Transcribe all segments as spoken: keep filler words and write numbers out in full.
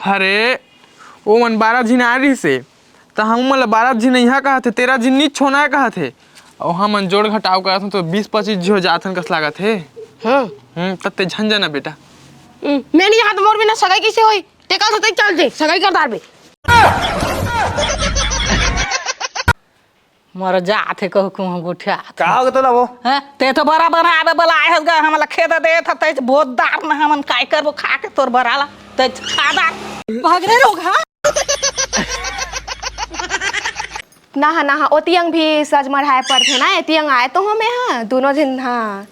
अरे, ओ मन बारह झिन आए रहिस हे, त हम मन ल बारह झिन इहाँ कहत हे, तेरह झिन नी छोना कहत हे। अउ हमन जोड़ घटाव करत हन, त बीस पच्चीस झिन हो जात हन कस लागत हे। हाँ। हम्म, त ते झन जाना बेटा। हम्म, मैं नहीं जात, मोर बिना सगाई कैसे होई? ते कल से चल दे, सगाई कर डारबे। मर जात हे कहूँ कहूँ गोठियात। का हो गे तोला वो? हैं? ते तो बरा बनाबे बलाए हस गा, हमला खेदा देत हस, तैं बोत डार न, हमन काय करबो खा के तोर बरा ला, तैं खा डार। भाग रे रोगहा। ना हा, ना हा, ओती अंग भी सज मढ़ाए परथे ना, एती अंग आए तो हों मैं हा, दूनों झिन हा।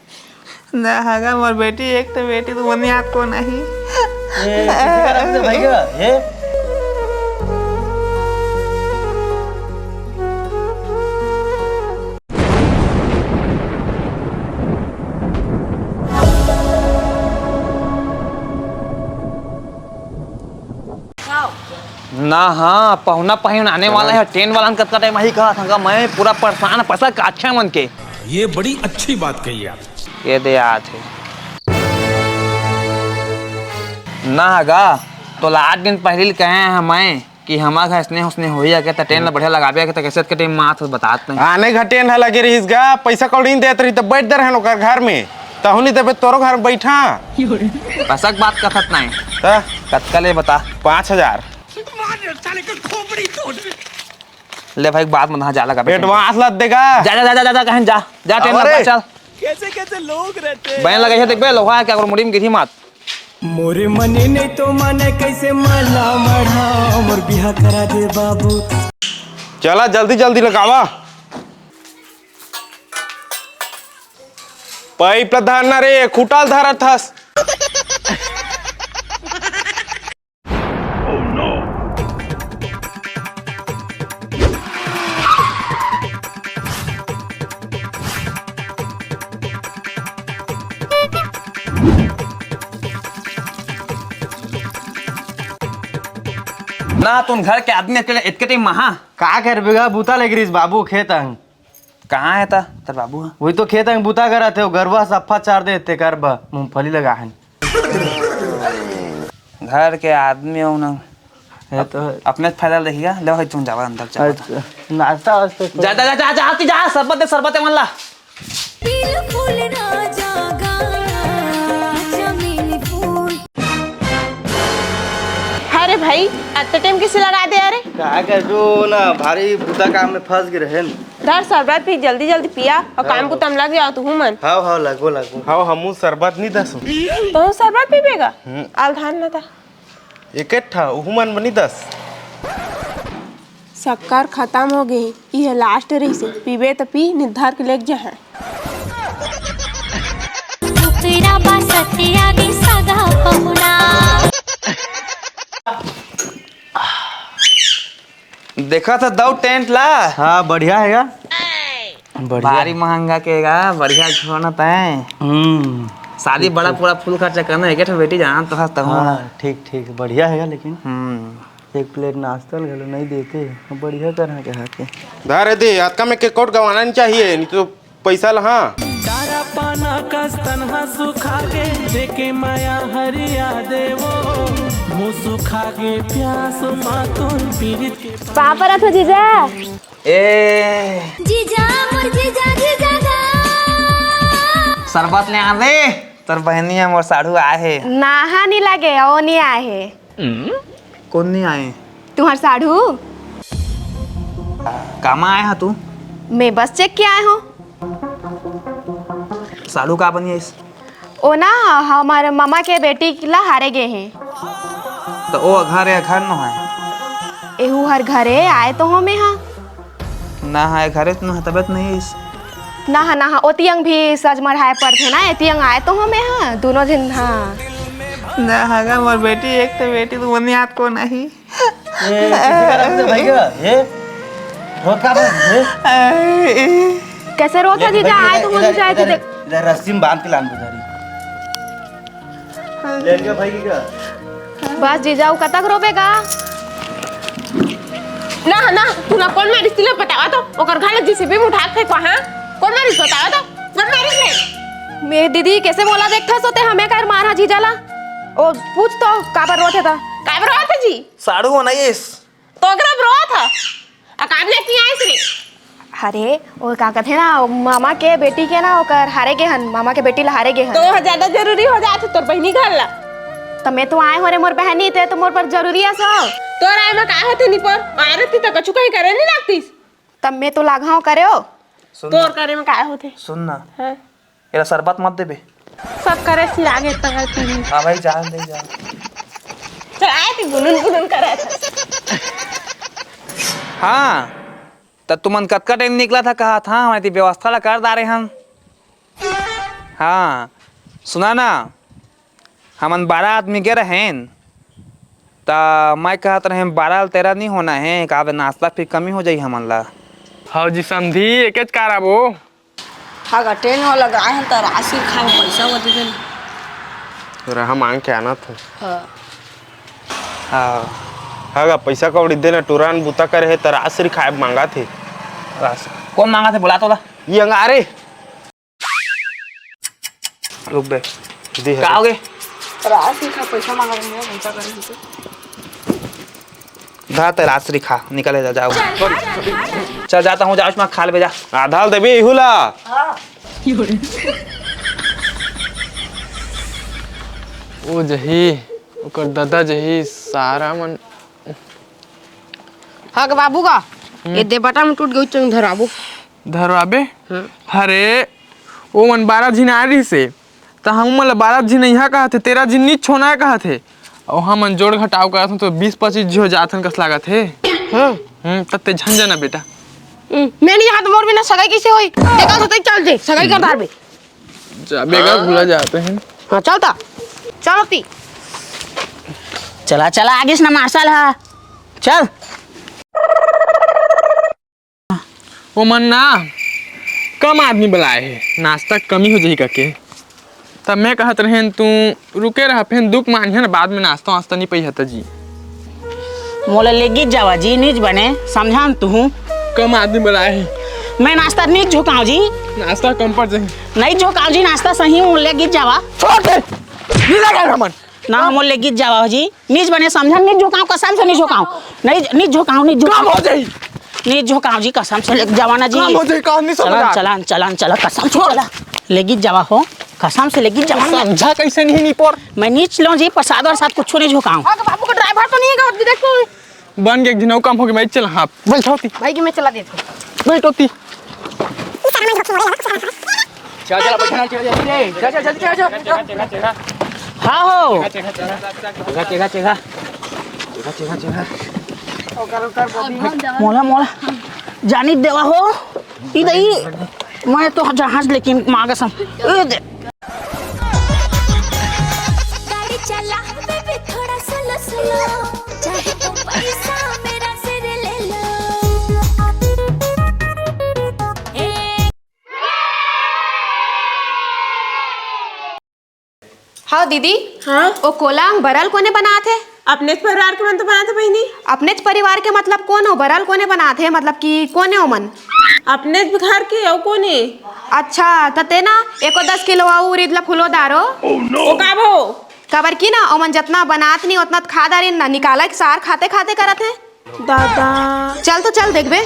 ना हा गा मोर बेटी, एक तो बेटी तो बनियात को नहीं। ए, किसी का रख दे भाई का, हे? ना हा, पहुना पहिन आने वाला हे, टेंट वाला कतका टाइम आही कहत हंव गा, मैं पूरा परेशान, पैसा काछे मन के। ये बड़ी अच्छी बात कही आप। ये दे आत हे। ना हा गा, तोला आठ दिन पहिली ले कहे हंव मैं कि हमर घर स्नेह उसने होही आके, त टेंट ला बढ़िया लगाबे आके, त कैसे के टाइम में आत हस बतात नहीं। आने घर टेंट हा लगे रहिस गा, पैसा कौड़ी नहीं देत रही, त बैठ दे रहन ओकर घर में, तहूं नहीं देबे तोरो घर में बैठा। पैसा के बात कथस नहीं। त? कतका ले बता। पाँच हजार। ले भाई, बात मत, हाँ, जा लगा बे, advance ला देगा। जा, जा, जा, जा, जा, कहीं जा, जा, टेंट अरे। लगा, चल। कैसे कैसे लोग रहते हैं। बहन लगा है, देख बे, लोहा है क्या, अगर मुड़ी में गिरी मात। मोरे मने नहीं तो माने, कैसे मला मढ़ा, मोर बिहा करा दे बाबू। चला, जल्दी जल्दी लगावा। पाइप ला धरना रे, खूटा ल धरत हस। ना, तुम घर के आदमी अकेले इतके टाइम महा? का करबे गा, बूता लग रहिस बाबू खेत अंग। कहाँ हे त तोर बाबू ह? वही तो खेत में बूता करत हे, वो गरवा सफा चार दे, तेकर बर मूंगफली लगा हन। घर के आदमी हो ना। हे तो अपने फायदा ल देखिया, ले भाई तुम जावा अंदर, जावा। अच्छा, नाश्ता वास्ता कुछ? जा, जा, जा, जा, जा, जा, सरबत दे, सरबत दे मन ला। बिल्कुल ना जागा चमेली फूल। अरे भाई, अत्ते टाइम किसे लगा दे? अरे का कर जो ना, भारी बुता काम में फंस गए रहन। धर सरबत पी, जल्दी जल्दी पिया और काम को तम लग जाओ तुहू मन। हाव हाव, लगो लगो। हाव, हमू सरबत नहीं दसो। तो सरबत पीबे गा? हम्म। आल धान ना था। एक ठा उहू मन बनी दस। शक्कर खत्म हो गे, इहे लास्ट रहिसे, पीबे त पी, निधार के लेके जहाँ। कुकरा बसतिया गे सगा पहुना। देखा था दऊ टेंट ला। हाँ, बढ़िया हे गा। बढ़िया। भारी महंगा के गा, बढ़िया छोड़ना तय। हम्म। शादी बड़ा पूरा फुल खर्चा करना, एक ठो बेटी जाना तो हस तहूँ। हाँ, ठीक, ठीक, बढ़िया हे लेकिन। हम्म। एक प्लेट नाश्ता ल घलो नहीं देते, बढ़िया करना के हाथे। धर दे, अतका में के कोट गवाना नहीं चाहिए, नहीं तो पैसा ला, हाँ। चारा पाना कस तनहा सुखा गे, देके माया हरिया देवो, मुँह सुखा गे प्यास मा तोर पीरित के। पापा रथो जीजा। ए। जीजा, मोर जीजा, जीजा गा। सरबत ले आ रे, तोर बहनिया मोर साढ़ू आए हे। नाहा नी लागे, ओ नी आए हे। कोन नी आए? तुहर साढ़ू। कामा आए हा तू? मैं बस चेक के आए हों। साढ़ू का बनी आइस? ओ ना, हमर ममा के बेटी ला हारे गे हे। त ओ घर या घर नो हे? एहू हर घरे आए तो हों मैं हा। ना हा, घरे तो ना, तबीयत नहीं इस। ना हा, ना हा, ओती अंग भी सज मढ़ाए परथे ना, एती अंग आए तो हों मैं हा, दूनों झिन हा। ना हा गा, मोर बेटी, एक तो बेटी तो बनियात को नहीं। ए, किसी का रख दे भाई का? ए? रोत का बा? ए? कैसे रोत हा जीजा? आए तो हों जीजा, आए तो देख। इधर रस्सी में बांध के लान बुधारी। ले इनका भाई की का? बस जीजा, वो कतक रोबे गा? ना, ना, तुला कोन मारिस तिला बतावा तो, ओकर घर ले जेसीबी में उठा के फेंकवा, हाँ? कोन मारिस बतावा तो, कोन मारिस रे? मेरी दीदी, कैसे बोला देखथस ओते हमें कर मार हा जीजा ला? ओ, पूछ तो, काबर रोत हे ता? काबर रोवत हे जी? साढ़ू बनाइस। तो ओकरा रोवत ह। आ काबर लेके आइस रे? अरे, वो का कथे ना, मामा के बेटी के ना, ओकर हारे गे हन, मामा के बेटी ला हारे गे हन। तो ओह ज्यादा जरूरी हो जात हे तोर बहिनी घर ला। त मैं तो आए हो रे मोर बहनी, ते तो मोर पर जरूरी है सो। तोर आए में का होथे निपोर? औरत ही तो कछु कहीं करे नहीं लगतीस। तब मैं तो लाघाव करे हो। सुन तोर ना। करे में का होथे? सुन ना। हाँ। एला शरबत मत देबे। सब करे सिरागे तंगल पीढ़ी। हाँ भाई, जान दे, जान। चल, आए थे गुनगुन गुनगुन करत। हाँ, त तुमन कतका टाइम निकला था, कहा था, हमन एती व्यवस्था ला कर डारे हन। हाँ, सुना ना, हमन बारह आदमी गे रहेन, त मैं कहत रहें, बारह ल तेरह नहीं होना है, काबर नाश्ता फिर कमी हो जाही हमन ला। हाँ जी समधी, एकेच कार आबो। हाँ गा, ट्रेन वाला गाय हन त राशि खाओ, पैसा वो दे देना। रहा मांग के आना था। हाँ। हाँ। हाँ गा, पैसा कौड़ी देना, टुरान बुता करे है त राशि खाए मांगा थे। राशि? कौन मांगा थे, बुला तो ला। ये अंगारे। रुक बे। दे का हो गे? राशि खा, पैसा मांगा रहे हैं, पैसा करे हैं तो। धा ते राशि खा, निकले जा, जाओ। चल, जाता हूँ, जाओ, इसमें खा ले, जा। आधा ल देबे, इहू ला। ओ जही, ओकर दादा जही, सारा मन। हाँ गा बाबू गा, हम्म। ये दे बटा में टूट गई, चंग धराबो। धरवाबे? हम्म। अरे, ओ मन बारह झिन आए रहिसे, त हम मन ल बारह झिन इहाँ कहत हे, तेरह झिन नीच होना कहत हे। अउ हमन जोड़ घटाव करत हन, तो बीस पच्चीस झिन हो जाथन कस लागत हे। हाँ। हम्म, त ते झन जाना बेटा। हम्म, मैं नहीं जात, मोर बिना सगाई कैसे होई? देखा तो ते चल दे, सगाई कर डारबे। जा बेगा, भुला जाते हैं। हाँ, चल ता। चल ती। चला, चला, आगे से ना मार्शल हा। चल। ओ मन ना कम आदमी बुलाए हे, नाश्ता कमी हो जाही कके। तब मैं कहत रहेन, तू रुके रह, फेन दुख मानिहन, बाद में नाश्ता वास्ता नहीं पइहा त जी। मोला लेगित जावा जी, नीच बने समझान तुहूँ। कम आदमी बुलाए हे। मैं नाश्ता नीच झोंकाव जी। नाश्ता कम पड़ जाही। नहीं झोंकाव जी, नाश्ता सही हूँ, लेगित जावा। छोड़ दे, नहीं लगा हमन। ना, मोला लेगित जावा जी, नीच बने समझान, नीच झोंकाव, कसम से नीच झोंकाव। नहीं, नीच झोंकाव, नीच झोंकाव। काम हो जाही। नीच झोंकाव जी, कसम से लेगित जावा ना जी। काम हो जाही, काम नहीं समझ चलन, आ। चलन, चलन, चलन, कसम से चला। लेगित जावा हो, कसम से लेगित जावा ना। समझा कैसे नहीं निपोर? मैं नीच लो जी, प्रसाद और साथ कुछ नहीं झोंकाव। हाँ, तो बाबू को ड्राइवर तो नहीं है, देखो। बन के एक दिन अउ काम होगे, मैं चल, हाँ, बैठो ती। भाई कि मैं चला देता हूँ। बैठो ती। चल, चल, बैठो ना, चल, चल, चल, चल, जल्दी चल, चल। हाँ हो। चेखा, चेखा, चेखा। चेखा, चेखा, चेखा। चेखा, चेखा, चेखा। मोला, मोला। जानी देवा हो। ई दई। मैं तो जहाज लेकिन मागसम। ए दे। गाड़ी चला बेबी थोड़ा स्लो स्लो, चाहे तो पैसा मेरा सिर ले लो। हाँ दीदी। हाँ? ओ कोला अंग बरल कोने बनात हे? अपनेच परिवार के मन तो बनात हे बहिनी। अपनेच परिवार के मतलब कोन हो? बरल कोने बनात हे? मतलब कि कोने हो मन? अपनेच घर के, अउ कोने? अच्छा, त ते ना एको दस किलो अउ उरीद ला फुलो डारो। ओ का भो? काबर कि ना ओमन जतना बनात नहीं ओतना त खा डारिन ना, निकाला के सार खाते खाते करत हे। दादा। चल तो चल देखबे।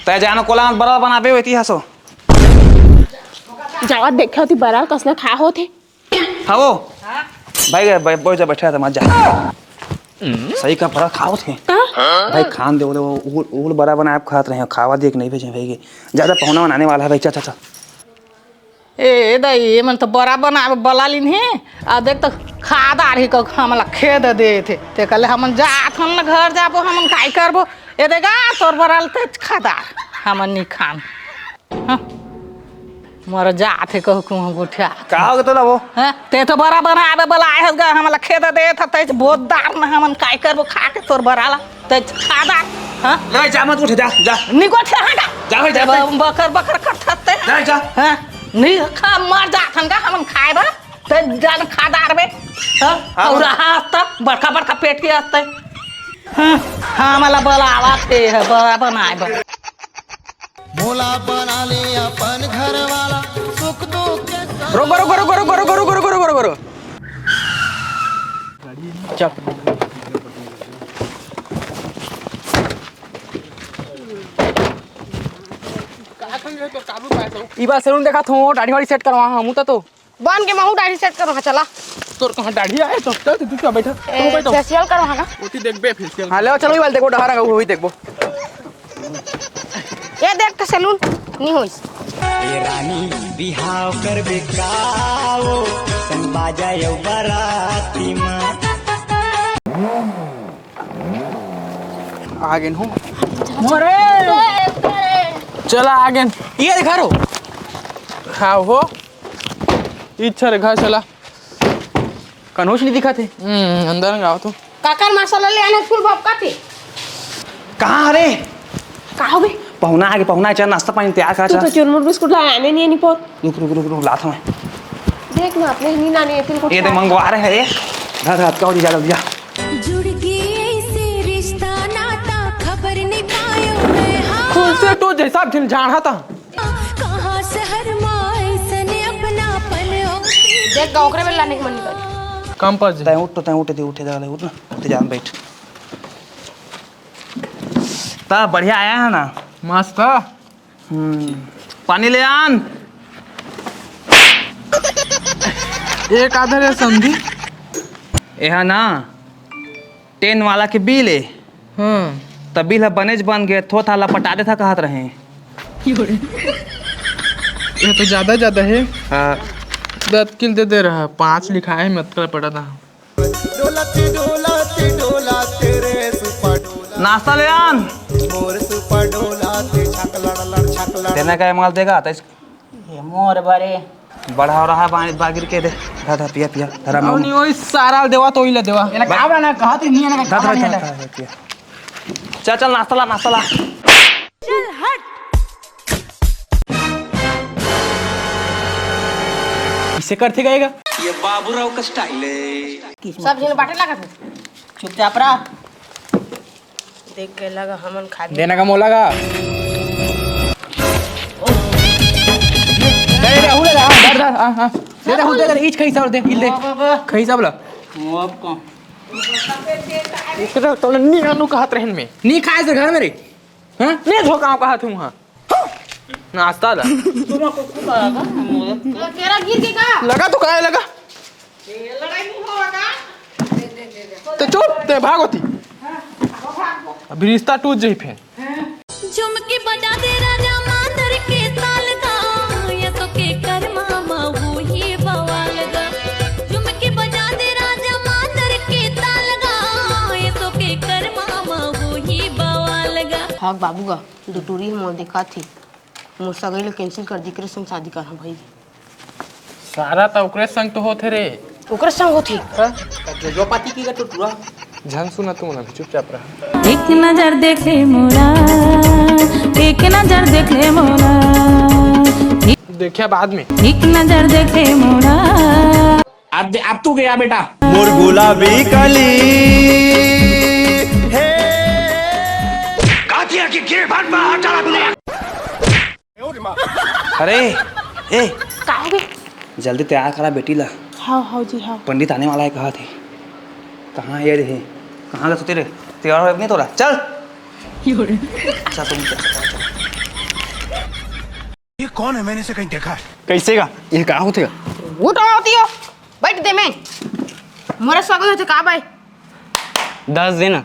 तै जानो कोला अंग बरल बनाबे हो इतिहासो। जावा देखे होती बरल कसना खा होथे। हाँ वो। भाई, भाई, बैठ जा, बैठा था, मत जा। सही का बड़ा खावत हे। का? भाई, खान दे, वो, वो, वो बड़ा बना आप खात रहे हो, खावा दिए कि नहीं भेजे भाई के। ज्यादा पहुना बनाने वाला है भाई, चल, चल, चल। ए दाई, ये मन तो बड़ा बना बला लिन हे। आ देख तो खादार ही को हमला खेद दे थे। ते कहले हमन जात हन ना घर जाबो, हमन काई करबो? ए देगा तोर बरल ते खादार, हमन नहीं खान। हाँ। मर जात हे कहूँ कहूँ गोठिया। का हो गया तोला वो? हाँ? ते तो बड़ा बनावे बलाए हस गा, हमला खेद दे था, ते बोदार ना हमन काय करबो खा के तोर बराला, ते खादार। हाँ? ले जा मत उठ, जा, जा। नी गोठिया हाँ गा। जा भाई, जा भाई। ब-, बकर बकर कर थते। जा, जा। हाँ? नी खा मर जात हन गा हमन खाए बा, ते जान खादार बे। हाँ? हाँ, और हाँ। हाँ, हस्ता, बड़का बड़का पेट के हस्ते। हाँ, हाँ, मला बलावा थे, बड़ा बनाए बा। मोला बना ले अपन घर वाला, सुख दुख के साथ। रुको, रुको, रुको। चल। ई बार सैलून देखा थो, दाढ़ी वाढ़ी सेट करवा, हमू त तो। बन के महू दाढ़ी सेट करवा, चला। तोर कहाँ दाढ़ी आए? तो चल, तू चुपचाप बैठा। ए, तू बैठो। फेशियल करवा का? ओती देखबे फेशियल। हाँ, ले चलो, ई वाला देखबो, डहार है, वही देखबो। ये देख के सैलून नहीं होइस। ए रानी, बिहाव करबे का ओ, संग बाजा अउ बराती मा। आ गेन हो। मोरे। चला आ गेन। ये घर हो। हाँ हो। इच्छा रे घर चला। कनोच नहीं दिखा थे। हम्म, अंदर में आओ तो। काकर मसाला ले आने फूल भपका थे। कहाँ रे? का हो बे? पहुना आगे, पहुना, चल नाश्ता पानी तैयार करा, तू चल। तो चुरमुर बिस्कुट ला आने नहीं, नहीं पोर। रुक, रुक, रुक, रुक, लात हूँ मैं। देख ना, अपने ही नहीं लाने, तिल को ये तो खा। मंगवा रहे हैं रे। धर, धर, क्या हो जी, जा जल्दी जा। जुड़ के ऐसे रिश्ता नाता, खबर नहीं पायो मैं, हाँ। खुद से तो जैसा झिलझाड़ा था। कहाँ शहर मा ऐसने अपनापन होती। देख, गाँव करे में लाने के मन नहीं कर। काम पर जी। तैं उठ तो, तैं उठ दे, उठे जा ले, उठ ना, उठ जा, बैठ। ता बढ़िया आया है ना? मस्त। हम्म, पानी ले आन। एक आधा रे समझी। एहा ना, टेन वाला के बिल ए। हाँ। त बिल ह बनेच बन गे, थो थाला पटा देथा कहत रहे। ये तो ज्यादा ज्यादा है। हाँ। दस किल दे दे रहा, पाँच लिखा है, मत कर पटा था। डोलत, डोलत, डोलत रे सुपर डोलत। नाश्ता ले आन। मोर सुपर डोलत, छक लड़ लड़, छक लड़। देना का है, माल देगा? तो इस ये मोर बरे। बढ़ा रहा है, बाहर, बाहर गिर के दे। धा, धा, पिया, पिया। धरा आओ मैं। नहीं, ओई सारा देवा तो ओई ले देवा। एला का बना, कहत नहीं है ना, धा, धा, खाना नहीं धा, है। धा, धा, पिया। चल, चल, नाश्ता ला, नाश्ता ला। चल हट। इसे करते गएगा। ये बाबूराव का स्टाइल है। सब झन बाटे लागत है। चुपचाप रह। देख के लगा हमन खा ले। देना का मोला का। दे, दे, दे, हुले, हाँ, धर, धर, हाँ, हाँ। दे, दे, हुले, दे, दे, ईच खाई सब, दे, हिल दे। वाह, वाह, वाह। खाई सब ला। वो आपको। इतना तो नहीं आलू का हाथ रहन में। नहीं खाए से घर में रे। हाँ? नहीं धोका का हाथ हूँ, हाँ। नाश्ता ला। केरा गिर के का? लगा तो काय लगा? तो चुप, ते भाग होती। अभी रिश्ता टूट जाई फेर। झुमकी बजा दे राजा मांदर के ताल गा, ये तो के करमा मा होही बवाल गा। झुमकी बजा दे राजा मांदर के ताल गा, ये तो के करमा मा होही बवाल गा। भाग बाबू गा, दू टूरी मोर दिखा थी। मोर सगाई ला cancel कर दी, एकरे संग शादी करहा भाई। सारा त ओकरे संग तो होथे रे। ओकरे संग होथे? हाँ, त जो जो पाती की का टुटुरा। झन सुना तुमन अभी, चुपचाप रह। एक नजर देख ले मोला, एक नजर देख ले मोला। देखिया बाद में। एक नजर देख ले मोला। अब, अब तू गया बेटा। मोर गुलाबी कली। हे। कातिया की गिरफ्तार में हाथ डाला तूने। अरे, ए, का हो गए? जल्दी तैयार करा बेटी ला। हाँ, हाँ जी, हाँ। पंडित आने वाला है, कहा थे? कहाँ ये रहे? कहाँ ला सुते रहे? तैयार हो नहीं तोरा? चल। चल तुम, चल, चल, चल। ये कौन है? मैंने इसे कहीं देखा है। कैसे का? ये का होथे? उठ होती हो। बैठ दे मैं। मोरे स्वागत होथे का भाई? दस देना।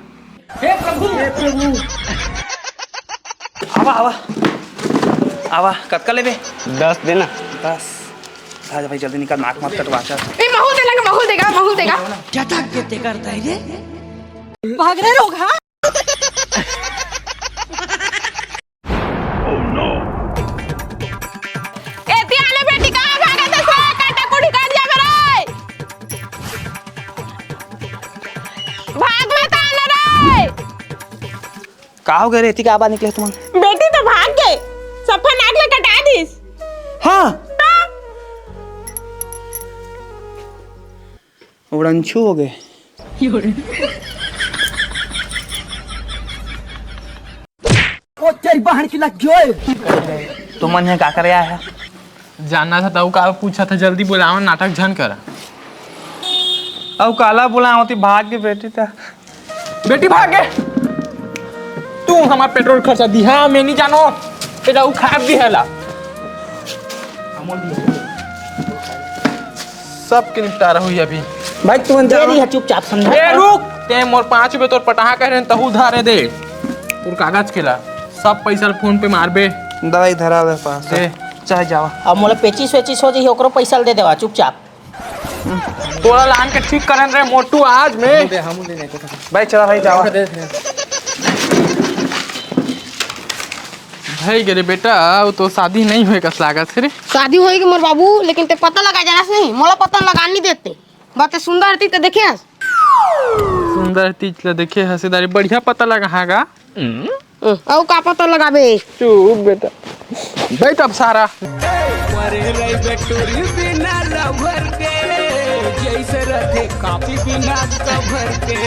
हे प्रभु, हे प्रभु। आवा, आवा। आवा, कतका लेबे? दस देना। दस। भाग भाई, जल्दी निकाल, नाक मत कटवा, चल। ए, माहौल देगा, माहौल देगा, माहौल देगा। क्या ताकत करता है रे? भाग रहे लोग, हाँ? एती आले बेटी, कहाँ भागत हस? काटा कुड़ी काट जाबे रे। भाग मत आना रे। का हो गए रे? एती का आवाज निकले तुमन? बेटी तो भाग गए, सफा नाक ले कटा दिस। हाँ। तो? उड़नछू हो गए। ओ तेरी बहन की लग गई। तुमन हे का करे आए हे? जानना था तऊ का पूछा था, जल्दी बुलावा, नाटक झन करा। अउ काला बोला होती, भाग गे बेटी त। बेटी भाग गे। तू हमार पेट्रोल खर्चा दिहा, मैं नहीं जानो। तेरा उ खाब दिहा ला। सबके निपटारा हुई अभी। भाई, तू दे दिहा चुपचाप, समझा? ए, रुक। ते मोर पाँच रुपये तोर पटाहा कह रहे हैं, तहू धारे दे। तोर कागज केला। सब पैसा फोन पे मारबे। दवाई धरा ले पास। दे। चाहे जावा। अब मोला पेचिस वेचिस हो जाही, ओकरो पैसा दे देवा चुपचाप। तोला लान के ठीक करन रे मोटू आज मैं। भाई चला भाई जावा। भाई गे रे बेटा, वो तो शादी नहीं होए कस लागत हे रे। शादी होएगी मोर बाबू, लेकिन ते पता लगा जाना नहीं, मोला पता लगा नहीं देते। बात सुंदर हती ते देखे हस। सुंदर हती ला देखे हस, दारी बढ़िया पता लगा हागा। अउ का पता लगाबे? चुप बेटा, बैठ अब सारा। परे रहिबे टूरी बिना लवर के, जैसे रथे कापी बिना कवर के,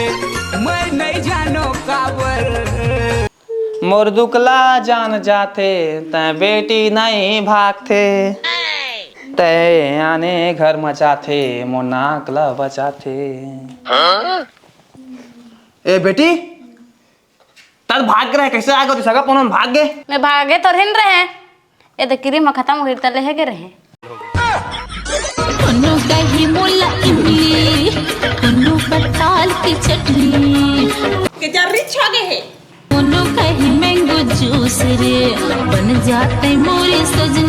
मैं नहीं जानो काबर। मोर दुकला जान जाथे, तै बेटी नहीं भागथे, तै आने घर म जाथे, मोर नाक ला बचाथे। ए बेटी, तद भाग रहे, कैसे आ गए? सगा पनोन भाग गए। मैं भागे तो रहन रहे, ये तो क्रीम खत्म हो गई, तले है के रहे। कोनो कही मोला इमली, कोनो पताल की चटनी। के जर्री छागे है। कोनो कही मैंगो जूस रे, बन जाते मोरे सजनी।